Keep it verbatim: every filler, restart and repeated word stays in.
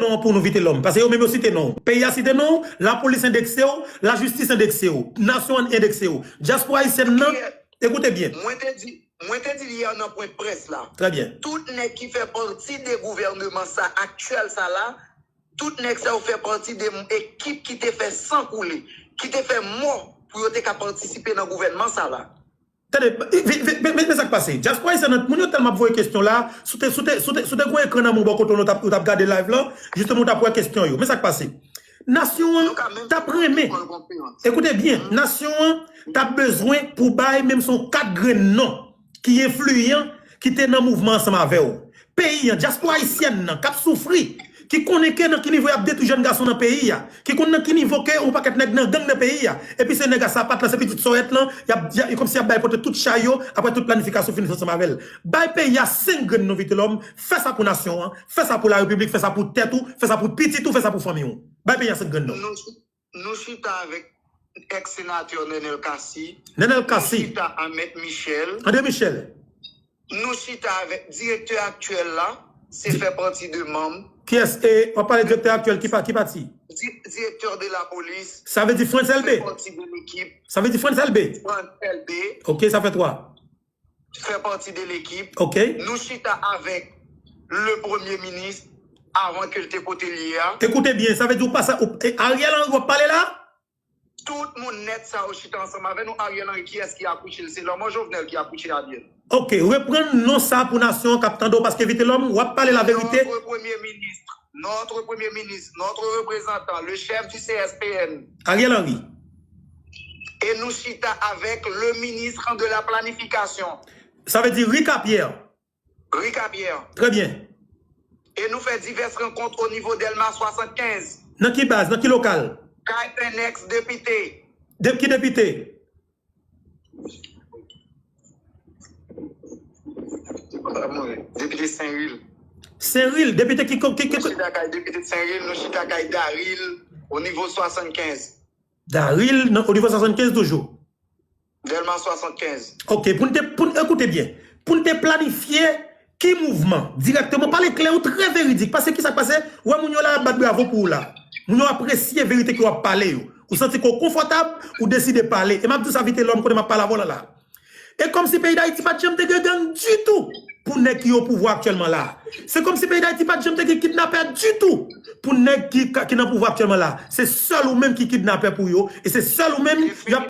non pou nou, Vitelòm. Paske yo menm yo site non. Peyi a site non, lapolis endekse w, lajistis endekse w, nasyon an endekse w. Dyaspora ayisyèn nan, ekoute byen. Mwen te di, mwen te di l yè nan pwen près la. Trè byen. Tout nèg ki fè pati de gouvènman sa aktyèl sa la, tout nèg sa yo fè pati de ekip ki te fè san koule, ki te fè mò pou yo te ka patisipe nan gouvènman sa la. Tande, men sa k pase. Dyaspora ayisyèn nan, moun yo tèlman ap voye kesyon la, si w te, si w te, si w te, si w te gen ekran nan men w bò kote w, w t ap, w t ap gade live lan, jisteman w t ap wè kesyon yo. Men sa k pase. Nasyon an t ap renmen. Ekoute byen, nasyon an t ap bezwen pou bay menm si yon kat grenn non ki enfliyan, ki te nan mouvman ansanm avè w. Peyi an, dyaspora ayisyèn nan, k ap soufri, ki konnen ke nan ki nivo y ap detwi jèn gason nan peyi a, ki konn nan ki nivo ke yon pakèt nèg nan gang nan peyi a, epi se nèg a sapat lan, se pitit sòyèt lan, y ap, y a, kòmsi y ap bay pote tout chay yo, apre tout planifikasyon fini ansanm avè l. Bay peyi a senk grenn non, Vitelòm, fè sa pou nasyon an, fè sa pou larepiblik, fè sa pou tèt ou, fè sa pou pitit ou, fè sa pou fanmi w. Bay peyi a senk grenn non. Nou chita avèk èks senatè Nenel Cassy. Nenel Cassy. Nou chita a Mèt Michel. André Michel. Nou chita avèk direktè aktyèl la, se fè pati de manm. Kiyès? E, w ap pale direktè aktyèl ki pa, ki pati? Di, direktè de la polis. Sa vle di Frantz Elbé? Fè pati de lekip. Sa vle di Frantz Elbé? Frantz Elbé. Ok, sa fè twa. Fè pati de lekip. Ok. Nou chita avèk le premye minis avan ke l te kote l ye a. Ekoute byen, sa vle di ou pa sa, ou, e Ariel Henry w ap pale la? Tout moun nèt sa yo chita ansanm avè nou. Ariel Henry, kiyès ki akouche l? Se lanmò Jovenel ki akouche Ariel. Ok, reprann non sa pou nasyon an k ap tande w, paske Vitelòm, w ap pale laverite. Notre Premier ministre, notre Premier ministre, notre représentant, le chef du C S P N. Ariel Henry. E nou chita avèk le ministre de la planification. Sa vle di Ricapierre. Ricapierre. Trè byen. E nou fè divès rankont o nivo Dèlma swasannkenz. Nan ki baz? Nan ki lokal? Kay en èks depite. De, ki depite? Depite Senril. Senril, depite ki, ki, ki, Nou chita kay depite Senril, nou chita kay Daril, o nivo swasannkenz. Daril, nan, o nivo swasannkenz toujou. Dèlma swasannkenz. Ok, pou n te, pou n, ekoute byen, pou n te planifye ki mouvman, dirèkteman, pale klè, ou trè veridik, paske ki sa k pase, ou wè moun yo la ap bat bravo pou ou la. Moun yo apresye verite ke w ap pale yo. Ou santi ke w konfòtab, ou deside pale. E m ap di w sa Vitelòm, kote m ap pale avè w la la. E kòmsi peyi Dayiti pa t janm te gen gang ditou pou nèg ki o pouvwa aktyèlman la. Se kòmsi peyi Dayiti pa t janm te gen kidnapè ditou pou nèg ki, ki nan pouvwa aktyèlman la. Se sèl ou menm ki kidnapè pou yo, e se sèl ou menm y ap